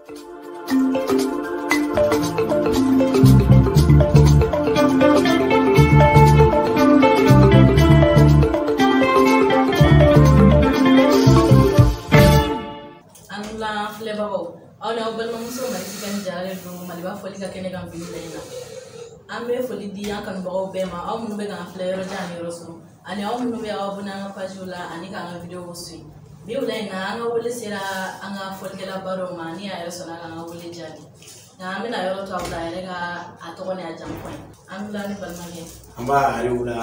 An filɛbagaw, aw n'aw balimamuso Marie Jara don Maliba fɔli ka kɛnɛ kan bi in na. An bɛ foli di an kanubagaw bɛɛ ma, aw minnu bɛ k'an filɛ yɔrɔ jan ani yɔrɔ surun, ani aw minnu bɛ aw abonné an ka page la ani k'an ka vidéo suit. Bi wula in na, an ka wele sera an ka fɔlikɛlaba dɔ ma ni a yɛrɛ sɔnna k'an ka wele jaabi. Nka an bɛna yɔrɔ to a bolo, a yɛrɛ ka a tɔgɔ ni a jamu fɔ an ye. An wula ne balimakɛ. An b'a a wula,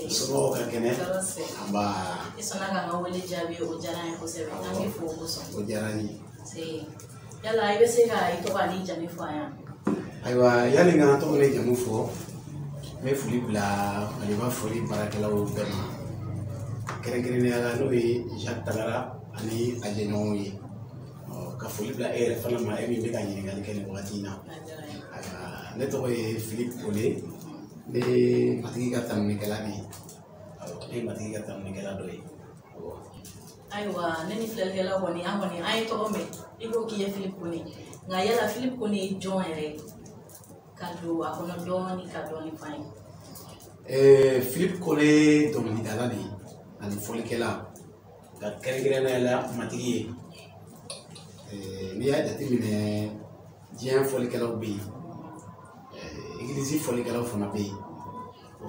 somɔgɔw ka kɛnɛ? Tɔɔrɔ tɛ. An b'a. I sɔnna k'an ka wele jaabi, o diyara an ye kosɛbɛ, an b'i fo o kosɔn. O diyara n ye. Se yala i bɛ se ka i tɔgɔ ani jamu fɔ an ye? Ayiwa, yanni n ka tɔgɔ ni jamu fɔ, n bɛ foli bila Maliba foli baarakɛlaw bɛɛ ma, kɛrɛnkɛrɛnnenya la n'o ye Jacques Tagara ani a jɛɲɔgɔnw ye. Ka foli bila e yɛrɛ fana ma, e min bɛ ka ɲininkali kɛ nin wagati in na. A diyara n ye. Ayiwa, ne tɔgɔ ye Philippe Kone, ne ye matigi ka tanunikɛla de ye. Awɔ, ne ye matigi ka tanunikɛla dɔ ye. Awɔ. Ayiwa, ne ni filɛlikɛlaw kɔni, an kɔni an ye tɔgɔ mɛn, i ko k'i ye Philippe Kone, nka yala Philippe Kone ye jɔn yɛrɛ ye? Ka don a kɔnɔ dɔɔni, ka dɔɔni f'an ye. Philippe Kone ye dɔnkilidala de ye ani fɔlikɛla, nka kɛrɛnkɛrɛnnenya la matigi ye. N'i y'a jateminɛ, diɲɛ fɔlikɛlaw bɛ yen, egilizi fɔlikɛlaw fana bɛ yen.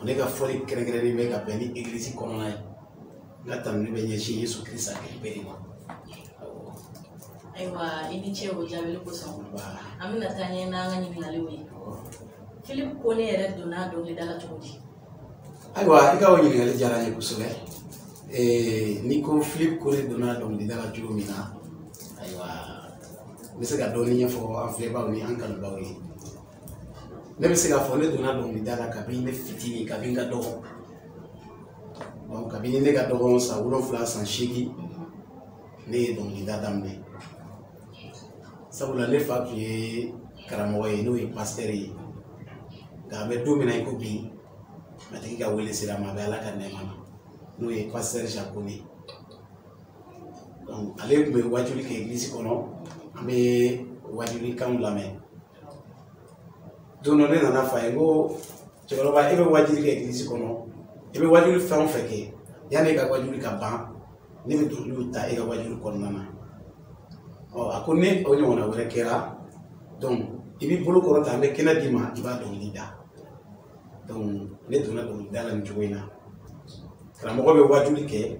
Ne ka fɔli kɛrɛnkɛrɛnnen bɛ ka bɛn ni egilizi kɔnɔna ye. N ka tanuni bɛ ɲɛsin Yesu Kirisa kelen pe de ma. Awɔ. Ayiwa, i ni ce o jaabili kosɔn. Ba. An bɛna taa ɲɛ n'an ka ɲininkaliw ye. Awɔ. Philippe Kone yɛrɛ donna dɔnkilida la cogo di? Ayiwa, i ka o ɲininkali diyara n ye kosɛbɛ. N'i ko Philippe Kone donna dɔnkilida la cogo min na, ayiwa, n bɛ se ka dɔɔni ɲɛfɔ an filɛbaaw ni an kanubaaw ye. Ne bɛ se k'a fɔ ne donna dɔnkilida la kabini ne fitinin, kabini n ka dɔgɔ. Donc kabini ne ka dɔgɔ san 7, san 8, ne ye dɔnkilida daminɛ. Sabula ne fa tun ye karamɔgɔ ye, n'o ye pasteur ye. Nka an bɛ don min na i ko bi, matigi ka wele sera a ma, a bɛ Ala ka nɛɛma na, n'o ye pasteur Jacques Kone. Donc ale tun bɛ wajuli kɛ église kɔnɔ, an bɛ wajulikanw lamɛn. Don dɔ ne nana f'a ye, n ko cɛkɔrɔba, e bɛ wajuli kɛ église kɔnɔ, i bɛ wajuli fɛn o fɛn kɛ, yanni e ka wajuli ka ban, ne bɛ dɔnkiliw ta e ka wajuli kɔnɔna na. Ɔ, a ko ni o ɲɔgɔnna wɛrɛ kɛra, donc i b'i bolo kɔrɔta, an bɛ kɛnɛ d'i ma, i b'a dɔnkili da. Donc ne donna dɔnkilida la nin cogo in na. Karamɔgɔ bɛ wajuli kɛ,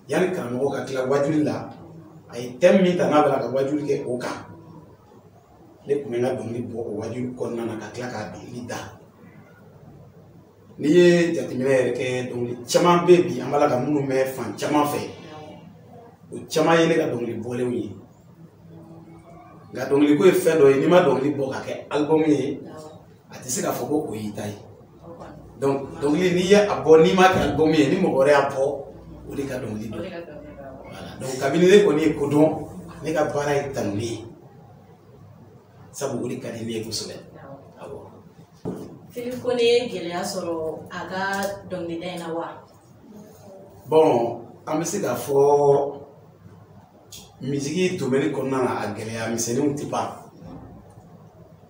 yanni karamɔgɔ ka tila wajuli la, a ye thème min ta n'a bɛ ka wajuli kɛ o kan, ne tun bɛ n ka dɔnkili bɔ o wajuli kɔnɔna na ka tila k'a dɔnkili da. N'i ye jateminɛ yɛrɛ kɛ, dɔnkili caman bɛ bi an b'a la ka minnu mɛn fan caman fɛ, o caman ye ne ka dɔnkili bɔlenw ye. Nka dɔnkiliko ye fɛn dɔ ye, n'i ma dɔnkili bɔ ka kɛ album ye, a tɛ se k'a fɔ ko o y'i ta ye. Donc dɔnkili, n'i ye a bɔ, n'i ma kɛ album ye, ni mɔgɔ wɛrɛ y'a bɔ, o de ka dɔnkili don. Voilà, donc kabini ne kɔni ye ko dɔn, ne ka baara ye tanuni ye, sabu o de ka di ne ye kosɛbɛ. Awɔ. Philippe Kone ye gɛlɛya sɔrɔ a ka dɔnkilida in na wa? Bon, an bɛ se k'a fɔ musique domaine kɔnɔna na, a gɛlɛya misɛnninw tɛ ban.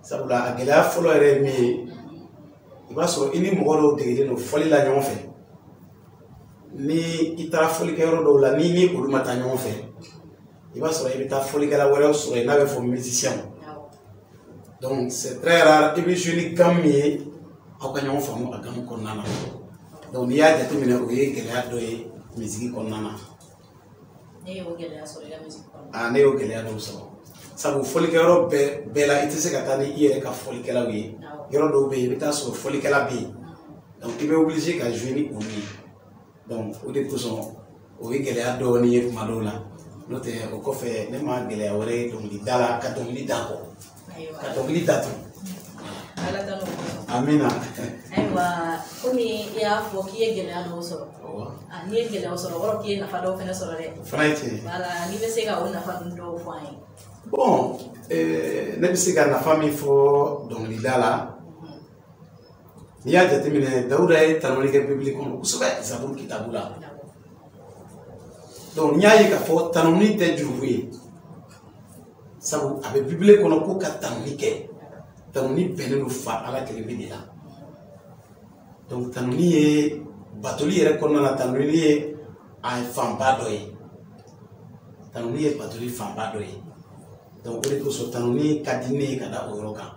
Sabula a gɛlɛya fɔlɔ yɛrɛ ye min ye, i b'a sɔrɔ i ni mɔgɔ dɔw degelen don fɔli la ɲɔgɔn fɛ. Ni i taara fɔlikɛyɔrɔ dɔw la, ni ni olu ma taa ɲɔgɔn fɛ, i b'a sɔrɔ i bɛ taa fɔlikɛla wɛrɛw sɔrɔ yen n'a bɛ fɔ musicien. Donc c'est très rare i bɛ jouer ni gamme min ye, aw ka ɲɔgɔn faamu a gamme kɔnɔna na. Donc n'i y'a jateminɛ, o ye gɛlɛya dɔ ye musique kɔnɔna na. Ne y'o gɛlɛya sɔrɔ i ka musique kɔnɔ? Aa, ne y'o gɛlɛya dɔw sɔrɔ. Sabu fɔlikɛyɔrɔ bɛɛ la, i tɛ se ka taa ni i yɛrɛ ka fɔlikɛlaw ye. Yɔrɔ dɔw bɛ yen, i bɛ taa sɔrɔ fɔlikɛla bɛ yen. Donc i bɛ obligé ka jouer ni olu ye. Donc o de kosɔn o ye gɛlɛya dɔɔni ye tuma dɔw la. N'o tɛ, o kɔfɛ ne ma gɛlɛya wɛrɛ ye dɔnkilida la ka dɔnkili da kɔ. Ka dɔnkili da tun. Ala ta n'o kosɔn. Amina. Ayiwa, komi i y'a fɔ k'i ye gɛlɛya dɔw sɔrɔ. N'i ye gɛlɛyaw sɔrɔ, o kɔrɔ k'i ye nafa dɔw fana sɔrɔ dɛ. O fana ye tiɲɛ ye. Voilà, n'i bɛ se ka o nafa ninnu dɔw fɔ an ye. Bon, ne bɛ se ka nafa min fɔ dɔnkilida la, n'i y'a jateminɛ, Dawuda ye tanuni kɛ Bibili kɔnɔ kosɛbɛ, Zaburu kitabu la. Donc n'i y'a ye k'a fɔ tanuni tɛ jurumu ye, Sabu a bɛ Bibile kɔnɔ ko ka tanuni kɛ. Tanuni bɛnnen don fa Ala kelen pe de la. Donc tanuni ye batoli yɛrɛ kɔnɔna la, tanuni ye a fanba dɔ ye. Tanuni ye batoli fanba dɔ ye. Donc o de kosɔn tanuni ka di ne ye ka da o yɔrɔ kan.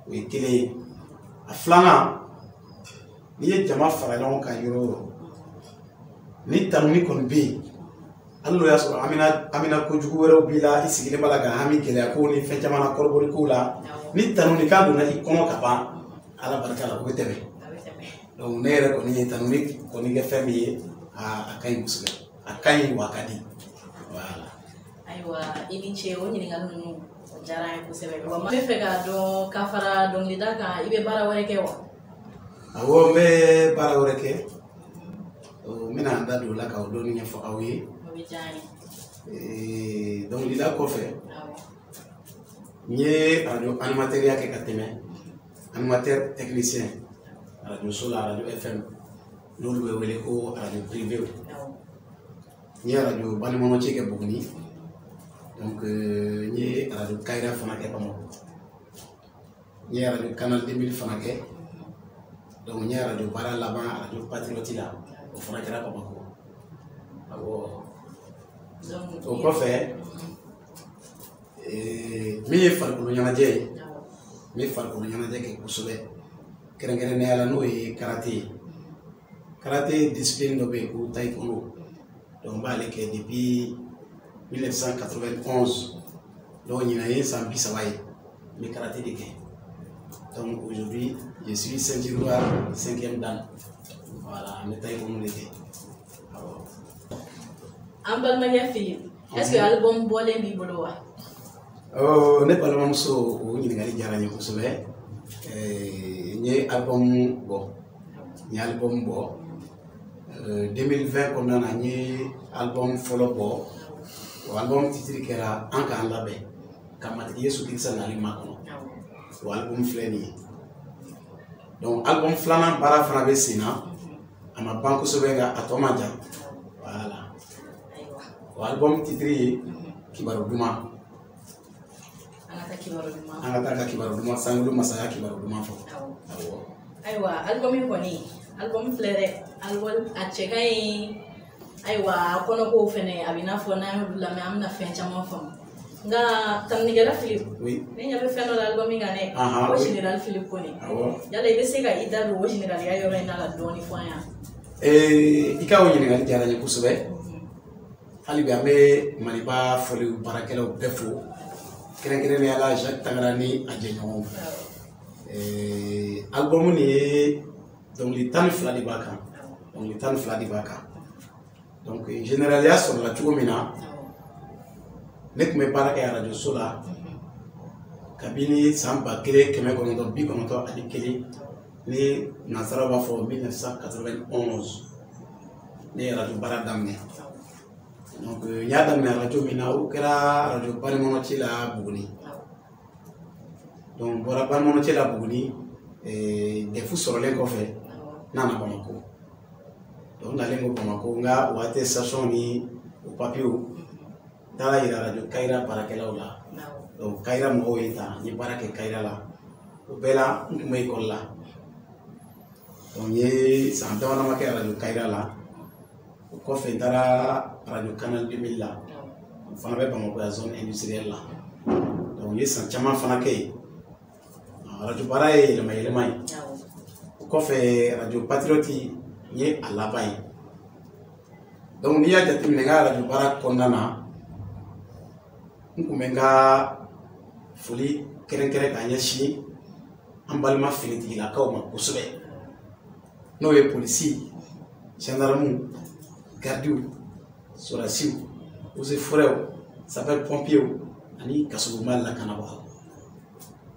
O ye kelen ye. A filanan, n'i ye jama fara ɲɔgɔn kan yɔrɔ o yɔrɔ, ni tanuni kɔni bɛ yen, hali n'o y'a sɔrɔ amina kojugu wɛrɛw b'i la, i sigilen b'a la ka hami gɛlɛya kow ni fɛn caman na, kɔrɔbɔli kow la, ni tanuni kan donna i kɔnɔ ka ban, Ala barika la, o bɛ tɛmɛ. Donc ne yɛrɛ kɔni ye tanuni kɔni kɛ fɛn min ye, a ka ɲi kosɛbɛ, a ka ɲi wa a ka di. Voilà. Ayiwa, i ni ce, o ɲininkali ninnu o diyara an ye kosɛbɛ. Wa n bɛ fɛ k'a dɔn, ka fara dɔnkilida kan, i bɛ baara wɛrɛ kɛ wa? Awɔ, n bɛ baara wɛrɛ kɛ. N bɛna n da don o la ka o dɔɔni ɲɛfɔ aw ye. O bɛ diya n ye. Dɔnkilida kɔfɛ, n ye radio animateur kɛ ka tɛmɛ, animateur technicien radio so la, radio FM, n'olu bɛ wele ko radio privé. N ye radio Banikɔnɔci kɛ Buguni. Donc n ye radio Kayira fana kɛ Bamakɔ. N ye radio Canal 2000 fana kɛ. Donc n ye radio baara laban radio Patriote la, o fana kɛra Bamakɔ. Awɔ. O kɔfɛ, min ye farikolo ɲɛnajɛ ye, n bɛ farikolo ɲɛnajɛ kɛ kosɛbɛ, kɛrɛnkɛrɛnnenya la n'o ye karate ye. Karate discipline dɔ bɛ yen ko taekwondo. Donc n b'ale kɛ depuis 1991. Donc ɲinan ye san 30 ye, n bɛ karate de kɛ. Donc aujourd'hui, je suis ceinture noire 5e dan. Voilà, n bɛ taekwondo de kɛ. Awɔ. An balimakɛ Philippe, est-ce que album bɔlen b'i bolo wa? Ne balimamuso, o ɲininkali diyara n ye kosɛbɛ. N ye album bɔ. N ye album bɔ. 2020 kɔnɔna na, n ye album fɔlɔ bɔ. O album titre kɛra An k'an labɛn ka Matigi Yesu Kirisa nali makɔnɔ. O album filɛ nin ye. Donc album filanan baara fana bɛ sen na. A ma ban kosɛbɛ, nka a tɔ man jan. Voilà. O album titre ye Kibaru duman. An ka taa kibaru duman. An ka taa ka kibaru duman, sankolo masaya kibaru duman fɔ. Awɔ. Ayiwa, album in kɔni, album filɛ dɛ, album a cɛ ka ɲi. Ayiwa, a kɔnɔkow fɛnɛ, a bɛ i n'a fɔ n'an y'olu lamɛn, an bɛna fɛn caman faamu. Nka tanunikɛla Philippe, ne ɲɛ bɛ fɛn dɔ la album in kan dɛ, ko général Philippe Kone. Awɔ. Yala i bɛ se ka i da don o généraliya yɔrɔ in na ka dɔɔni fɔ an ye? I ka o ɲininkali diyara n ye kosɛbɛ. Hali bi an bɛ Maliba fɔli baarakɛlaw bɛɛ fo, kɛrɛnkɛrɛnnenya la Jacques Tangara ni a jɛɲɔgɔnw. Album nin ye dɔnkili 12 de b'a kan. Dɔnkili 12 de b'a kan. Donc généraliya sɔrɔla cogo min na, ne tun bɛ baara kɛ radio so la kabini san 1991, ni nansaraw b'a fɔ 1991, ne ye radio baara daminɛ. Donc n y'a daminɛ radio min na, o kɛra radio Banikɔnɔci la Buguni. Donc n bɔra Banikɔnɔci la Buguni, DEF sɔrɔlen kɔfɛ, n nana Bamakɔ. Donc n nalen ko Bamakɔ, n ka o attestation ni o papiyew, n taara yira radio Kayira baarakɛlaw la. Donc Kayira mɔgɔw ye n ta, n ye baara kɛ Kayira la. O bɛɛ la, n tun bɛ ekɔli la. Donc n ye san dama dama kɛ radio Kayira la. O kɔfɛ, n taara radio Canal 2000 la. O fana bɛ Bamakɔ yan, zone industrielle la. Donc n ye san caman fana kɛ yen. Radio baara ye yɛlɛma yɛlɛma ye. O kɔfɛ, radio Patriote, n ye a laban ye. Donc n'i y'a jateminɛ, n ka radio baara kɔnɔna na, n kun bɛ n ka foli kɛrɛnkɛrɛn ka ɲɛsin an balima finitigilakaw ma kosɛbɛ, n'o ye polisi, gendarme, gardiw, sɔrɔdasiw, eaux et forêts, sapeur pompiers ani kasobonba lakanabagaw.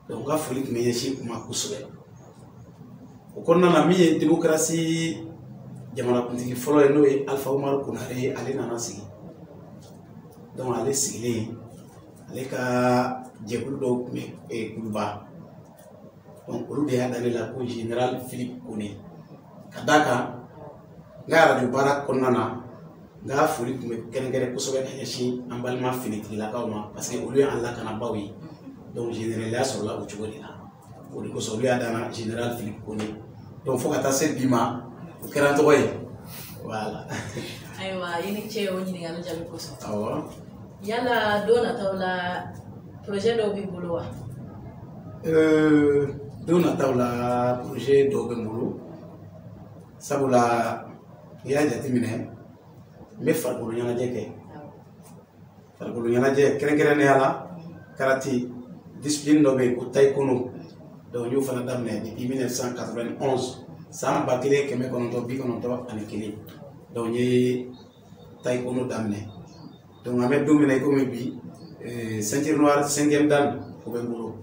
Donc n ka foli tun bɛ ɲɛsin u ma kosɛbɛ. O kɔnɔna na, min ye démocratie jamanakuntigi fɔlɔ ye, n'o ye Alpha Umaru Konare ye, ale nana sigi. Donc ale sigilen, ale ka jɛkulu dɔw tun bɛ Kuluba. Donc olu de y'a da ne la ko général Philippe Kone. Ka d'a kan, n ka radio baara kɔnɔna na, N ka foli tun bɛ kɛrɛnkɛrɛn kosɛbɛ ka ɲɛsin an balima finitigilakaw ma parce que olu ye an lakanabaaw ye. Donc généraliya sɔrɔla o cogo de la. O de kosɔn olu y'a dan na général Philippe Kone. Donc fo ka taa se bi ma o kɛra n tɔgɔ ye. Voilà. Ayiwa, i ni ce o ɲininkali jaabi kosɔn. Awɔ. Yala don nataw la projet dɔw b'i bolo wa? Don nataw la projet dɔw bɛ n bolo. Sabula n'i y'a jateminɛ n bɛ farikolo ɲɛnajɛ kɛ. Farikolo ɲɛnajɛ kɛrɛnkɛrɛnnenya la karate discipline dɔ bɛ yen ko taekwondo. Donc n y'o fana daminɛ depuis 1991 san 1991. Donc n ye taekwondo daminɛ. Donc an bɛ don min na i komi bi ceinture noire 5e dan o bɛ n bolo.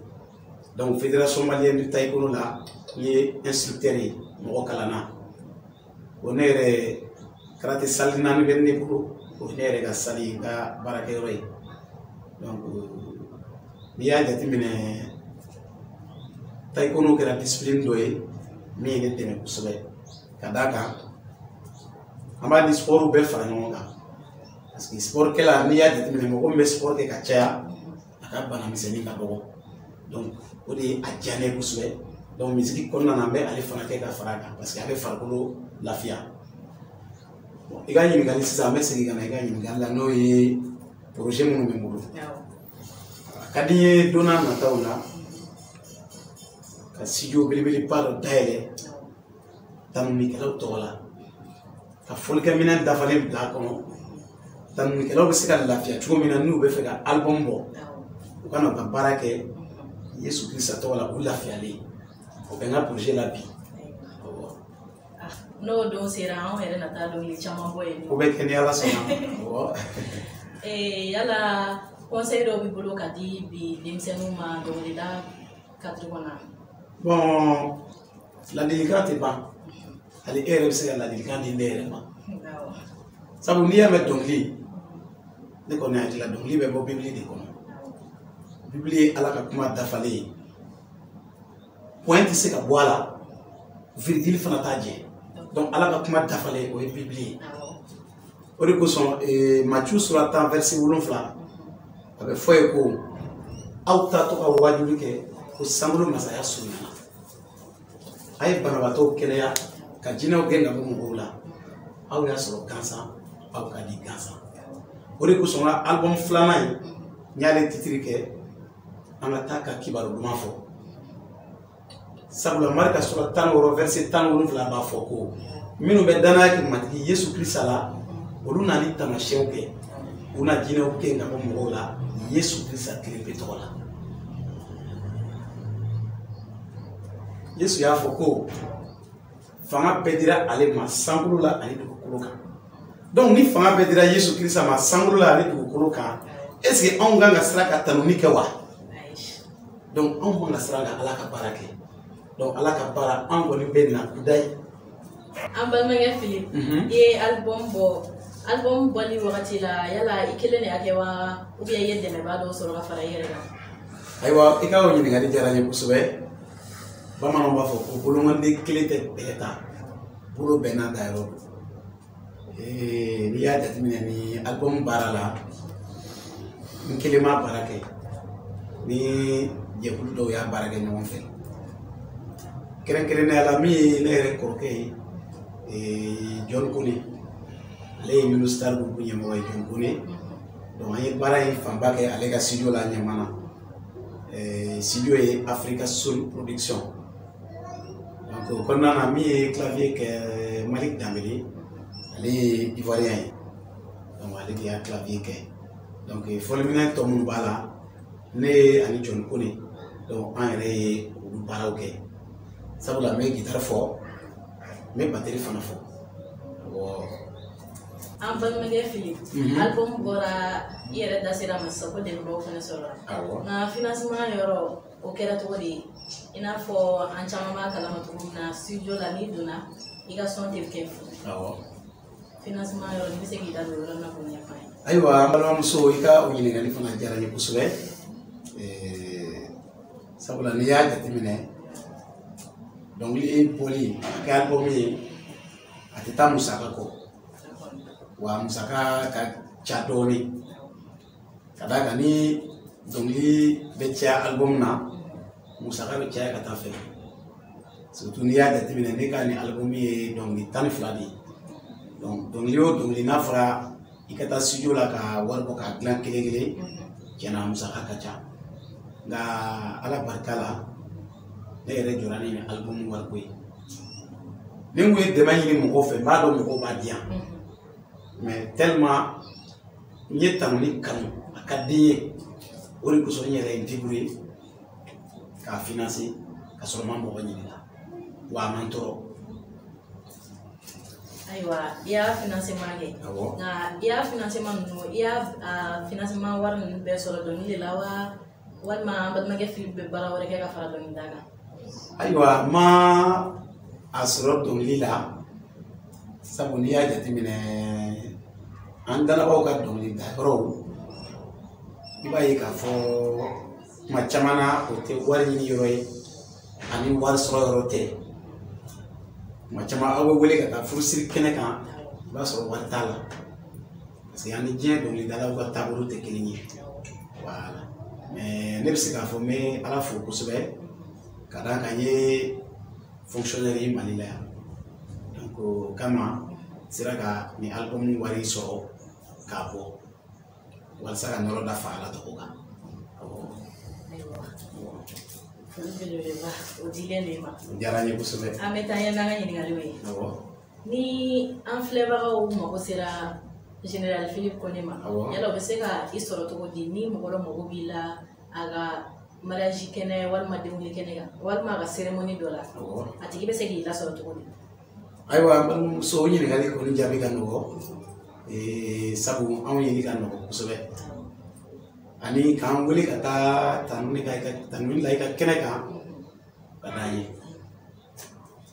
Donc fédération malienne du taekwondo la n ye instructeur ye, mɔgɔ kalanna. O ne yɛrɛ karate salle 4 bɛ ne bolo, o ye ne yɛrɛ ka salle ye, n ka baarakɛyɔrɔ ye. Donc n'i y'a jateminɛ taekwondo kɛra discipline dɔ ye min ye ne dɛmɛ kosɛbɛ ka d'a kan an b'a ni sport bɛɛ fara ɲɔgɔn kan parce que sport kɛla n'i y'a jateminɛ mɔgɔ min bɛ sport kɛ ka caya a ka bana misɛnnin ka dɔgɔ. Donc o de ye a diya ne ye kosɛbɛ. Donc musique kɔnɔna na n bɛ ale fana kɛ ka fara a kan parce que a bɛ farikolo lafiya. Bon, i ka ɲininkali sisan an bɛ segin ka na i ka ɲininkali la n'o ye projet minnu bɛ n bolo. A ka di n ye don n'a nataw la ka studio belebeleba dɔ dayɛlɛ tanunikɛlaw tɔgɔ la ka fɔlikɛminɛn dafalen bila a kɔnɔ. Tanunikɛlaw bɛ se ka lafiya cogo min na n'u bɛ fɛ ka album bɔ u ka na u ka baara kɛ Yesu Kirisa tɔgɔ la u lafiyalen. O bɛ n ka projet la bi. N'o don sera anw yɛrɛ na taa dɔnkili caman bɔ yen. O bɛ kɛ ni Ala sɔnna. Yala conseil dɔw b'i bolo ka di bi denmisɛnninw ma dɔnkilida cadre kɔnɔ? Bon, ladilikan tɛ ban. Hali e yɛrɛ bɛ se ka ladilikan di ne yɛrɛ ma. Sabu n'i y'a mɛn dɔnkili, ne kɔni hakili la dɔnkili bɛ bɔ Bibili de kɔnɔ. Bibili ye Ala ka kuma dafalen ye. Point tɛ se ka bɔ a la, virgule fana t'a jɛ. Donc Ala ka kuma dafalen o ye Bibili ye. O de kosɔn Matthieu sura 10 verset 7 a bɛ fɔ yen ko aw taatɔ ka wajuli kɛ ko sankolo masaya surunyana. A ye banabaatɔw kɛnɛya ka jinɛw gɛn ka bɔ mɔgɔw la. Aw y'a sɔrɔ gansan, aw ka di gansan. O de kosɔn n ka album filanan in n y'ale titre kɛ an ka taa ka kibaru duman fɔ. Sabula Marika sura 16 verset 17 b'a fɔ ko minnu bɛ danaya kɛ Matigi Yesu Kirisa la olu na ni taamasiyɛnw kɛ, u na jinɛw gɛn ka bɔ mɔgɔw la Yesu Kirisa kelen pe tɔgɔ la. Yesu y'a fɔ ko fanga bɛɛ dira ale ma sankolo la ani dugukolo kan. Donc ni fanga bɛɛ dira Yesu Kirisa ma sankolo la ani dugukolo kan, est ce que anw kan ka siran ka tanuni kɛ wa? Donc anw man ka siran ka Ala ka baara kɛ. Donc Ala ka baara an kɔni bɛ na kudayi. An balimakɛ Philippe, i ye album bɔ. Album bɔli wagati la yala i kelen de y'a kɛ wa ou bien i ye dɛmɛbaa dɔw sɔrɔ ka fara i yɛrɛ kan? Ayiwa, i ka o ɲininkali diyara n ye kosɛbɛ. Bamananw b'a fɔ ko bolonkɔnden kelen tɛ bɛlɛ ta, bolo bɛɛ n'a dayɔrɔ don. N'i y'a jateminɛ ni album baara la, n kelen ma baara kɛ, ni jɛkulu dɔw y'a baara kɛ ɲɔgɔn fɛ. Kɛrɛnkɛrɛnnenya la min ye ne yɛrɛ kɔrɔkɛ ye, John Kone, ale ye Yulu Star Group ɲɛmɔgɔ ye, John Kone. Donc an ye baara in fanba kɛ ale ka studio la Ɲamana. Studio ye Africa Soul Production. Donc o kɔnɔna na min ye clavier kɛ Malik Dambele, ale ye Ivoirien ye. Donc ale de y'a clavier kɛ. Donc fɔliminɛn tɔ minnu b'a la, ne ani John Kone, donc an yɛrɛ ye olu baaraw kɛ. Sabula n bɛ guitare fɔ, n bɛ batterie fana fɔ. Awɔ. An balimakɛ Philippe, album bɔra i yɛrɛ da sera a ma sisan ko dɛmɛbagaw fana sɔrɔla. Awɔ. Nka financement yɔrɔ o kɛra cogo di? I n'a fɔ an caman b'a kalama cogo min na studio la n'i donna i ka son tɛ kɛ fu. Awɔ. Financement yɔrɔ n'i bɛ se k'i da don o yɔrɔ la k'o ɲɛfɔ an ye. Ayiwa, an balimamuso, i ka o ɲininkali fana diyara n ye kosɛbɛ. Sabula n'i y'a jateminɛ dɔnkili bɔli a kɛ album ye a tɛ taa musaka kɔ. Wa musaka ka ca dɔɔni ka d'a kan ni dɔnkili bɛ caya album na, musaka bɛ caya ka taa fɛ. Surtout n'i y'a jateminɛ, ne ka nin album ye dɔnkili 12 de ye. Donc dɔnkili o dɔnkili, n'a fɔra i ka taa studio la ka wari bɔ k'a dilan kelen kelen, tiɲɛna musaka ka ca. Nka Ala barika la, ne yɛrɛ jɔra ni album wariko ye. Ni n kun ye dɛmɛ ɲini mɔgɔw fɛ, n b'a dɔn mɔgɔw b'a di yan, mais tellement n ye tanuni kanu, a ka di n ye, o de kosɔn n yɛrɛ ye n débrouiller k'a financer ka sɔrɔ n ma mɔgɔ ɲininka, wa a ma n tɔɔrɔ. Ayiwa, i y'a financement kɛ. Awɔ. Nka i y'a financement ninnu, i y'a financement wari ninnu bɛɛ sɔrɔ dɔnkili de la wa, walima an balimakɛ Philippe bɛ baara wɛrɛ kɛ ka fara dɔnkilida kan? Ayiwa, n ma a sɔrɔ dɔnkili la, sabu n'i y'a jateminɛ an dalabaw ka dɔnkilida yɔrɔw, i b'a ye k'a fɔ kuma caman na o tɛ wari ɲini yɔrɔ ye ani wari sɔrɔ yɔrɔ tɛ. Kuma caman aw bɛ wele ka taa furusiri kɛnɛ kan, i b'a sɔrɔ wari t'a la, parce que an ni diɲɛ dɔnkilidalaw ka taabolo tɛ kelen ye. Voilà, mais ne bɛ se k'a fɔ n bɛ Ala fo kosɛbɛ ka d'a kan n ye fonctionnaire ye Mali la yan. Donc o kama n sera ka nin album wari sɔrɔ k'a bɔ walasa ka nɔrɔ da fa Ala tɔgɔ kan. Awɔ. Ayiwa, foli belebeleba o dilen don i ma. O diyara n ye kosɛbɛ. An bɛ taa ɲɛ n'an ka ɲininkaliw ye. Awɔ. Ni an filɛbagaw mago sera Général Philippe Kone ma, yala o bɛ se ka i sɔrɔ cogo di ni mɔgɔ dɔ mago b'i la a ka mariage kɛnɛ walima denkundi kɛnɛ kan walima a ka cérémonie dɔ la, a tigi bɛ se k'i lasɔrɔ cogo di? Ayiwa, n balimamuso, o ɲininkali kɔni jaabi ka nɔgɔ, sabu anw ɲini ka nɔgɔ kosɛbɛ ani k'an wele ka taa tanuni ka tanuni la i ka kɛnɛ kan ka d'an ye.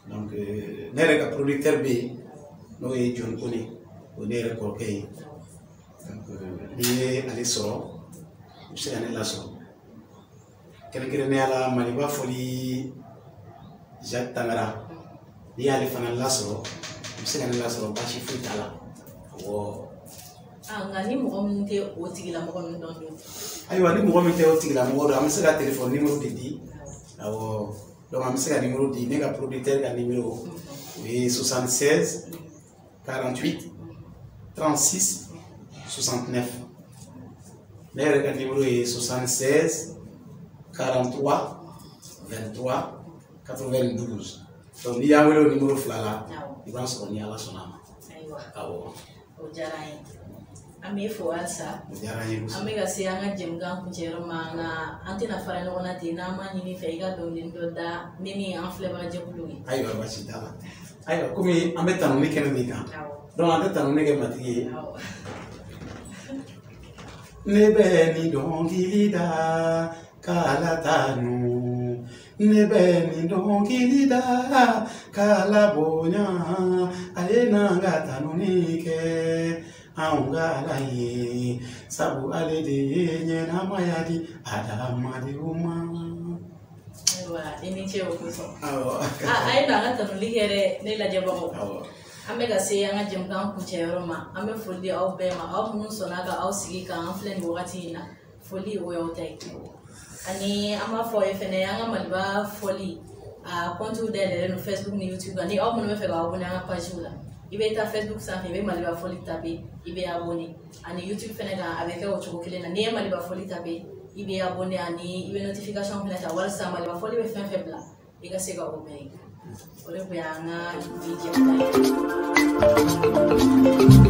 Donc ne yɛrɛ ka producteur bɛ yen, n'o ye John Kone, o ye ne yɛrɛ kɔrɔkɛ ye. Donc n'i ye ale sɔrɔ, i bɛ se ka ne lasɔrɔ. Kɛrɛnkɛrɛnnenya la, Maliba fɔli Jacques Tangara, n'i y'ale fana lasɔrɔ, i bɛ se ka ne lasɔrɔ, baasi foyi t'a la. Awɔ. Nka ni mɔgɔ min tɛ o tigilamɔgɔ ninnu dɔn dun? Ayiwa, ni mɔgɔ min tɛ o tigilamɔgɔ dɔn, an bɛ se ka téléphone numéro de di. Awɔ, donc an bɛ se ka numéro di. Ne ka producteur ka numéro, o ye 76 48 36 69. Ne yɛrɛ ka numéro ye 76 43 23 92. Donc n'i y'an wele o numéro fila la, i b'an sɔrɔ ni Ala sɔnna a ma. Ayiwa. Awɔ. O diyara an ye. An bɛ fo halisa. O diyara an ye kosɛbɛ. An bɛ ka se an ka jɛmukan kuncɛyɔrɔ ma, nka an tɛna fara ɲɔgɔn na ten n'an m'a ɲini fɛ i ka dɔnkili dɔ da ne ni an filɛbaga jɛkulu ye. Ayiwa, baasi t'a la. Ayiwa, komi an bɛ tanuni kɛnɛ min kan, donc an tɛ tanuni kɛ matigi ye. Ne bɛ nin dɔnkili da k'Ala tanu, ne bɛ nin dɔnkili da k'Ala bonya, a ye n'an ka tanuni kɛ anw ka Ala ye, sabu ale de ye ɲɛnamaya di adamadenw ma. Ayiwa, i ni ce o kosɔn. Awɔ. A ye n'an ka tanuli kɛ dɛ, ne lajɛbagaw. Awɔ. An bɛ ka se an ka jɛmukan kuncɛyɔrɔ ma. An bɛ foli di aw bɛɛ ma, aw minnu sɔnna ka aw sigi k'an filɛ nin wagati in na, foli o y'aw ta ye. Ani an b'a fɔ aw ye fɛnɛ, an ka Maliba fɔli a kɔntiw dayɛlɛlen don Facebook ni YouTube kan. Ni aw minnu bɛ fɛ ka abonné an ka pagew la, i bɛ taa Facebook sanfɛ, i bɛ Maliba fɔli taper, i bɛ abonné. Ani YouTube fɛnɛ kan, a bɛ kɛ o cogo kelen na. N'i ye Maliba fɔli taper, i bɛ abonné ani i bɛ notification fɛnɛ ta walasa Maliba fɔli bɛ fɛn fɛn bila, i ka se ka o bɛɛ ye. O de tun y'an ka bi jɛmukan ye.